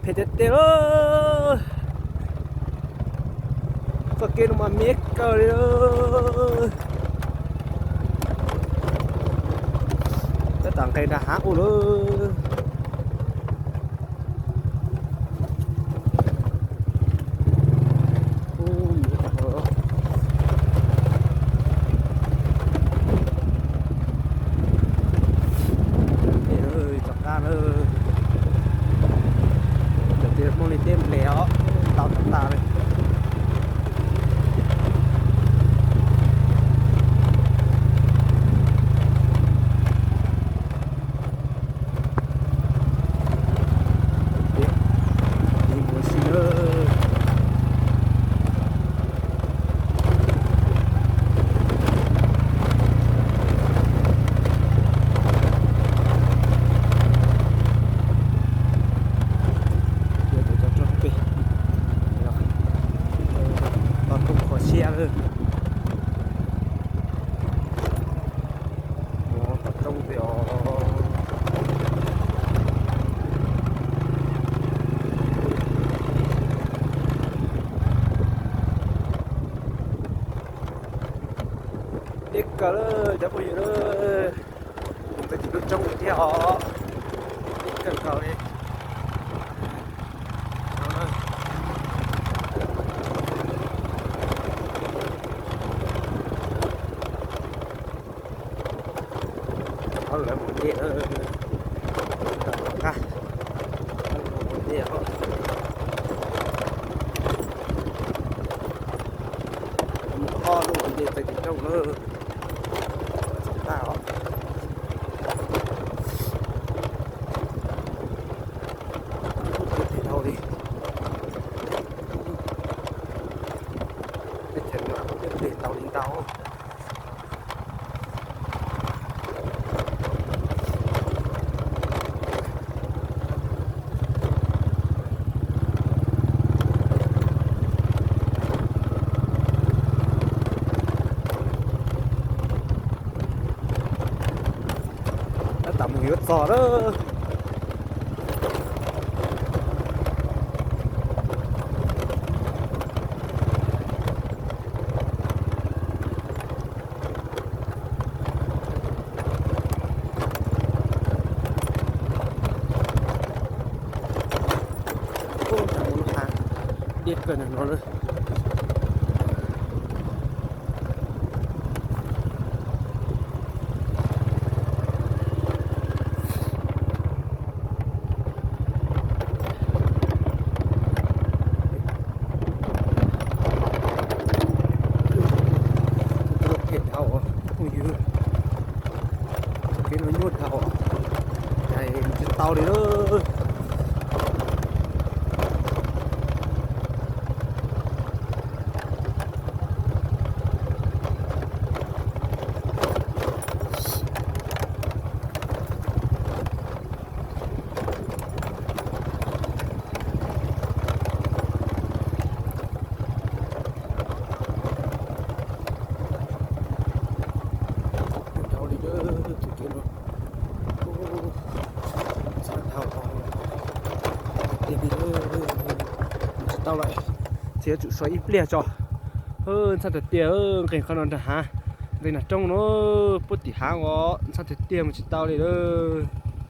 Tiag tiag lauj, txoj kev no mas me kawg li. Tab tom nqes nram hav ub lawm. Tom qab na, cov tias Hmoob li teb nplej os, ntau tas tas li. Ib ua si na. Cov roob pem, toj roob kho siab lawm. Mus tom roob pem os. Deb kawg lawm cov phooj ywg na, mus txog tim lub roob thiab os. Deb kawg nkaus li. Lawv mus dej, tom qab mus dej os. Mus ob lub mus dej txog tim rooj na. Txog tag os. Dhau li, teb chaws no dhau li ntau. Tab tom mus yuav txog lawm. Ub, nram ub lub hav deb kawg nram no lawm. Phem dhau os phooj ywg, kev no nyuaj dhau, cais tsis tau li lawm. Dhau li tus kev no, ntxhab dhau tiag li, mus tsis tau lawm, tsis yuav tsum so ib pliag tso. Ntxhab tiag tiag, nqes qhov no nram hav, nqes nram roob no, puag tim hav os, ntxhab tiag tiag mus tsis tau li lawm.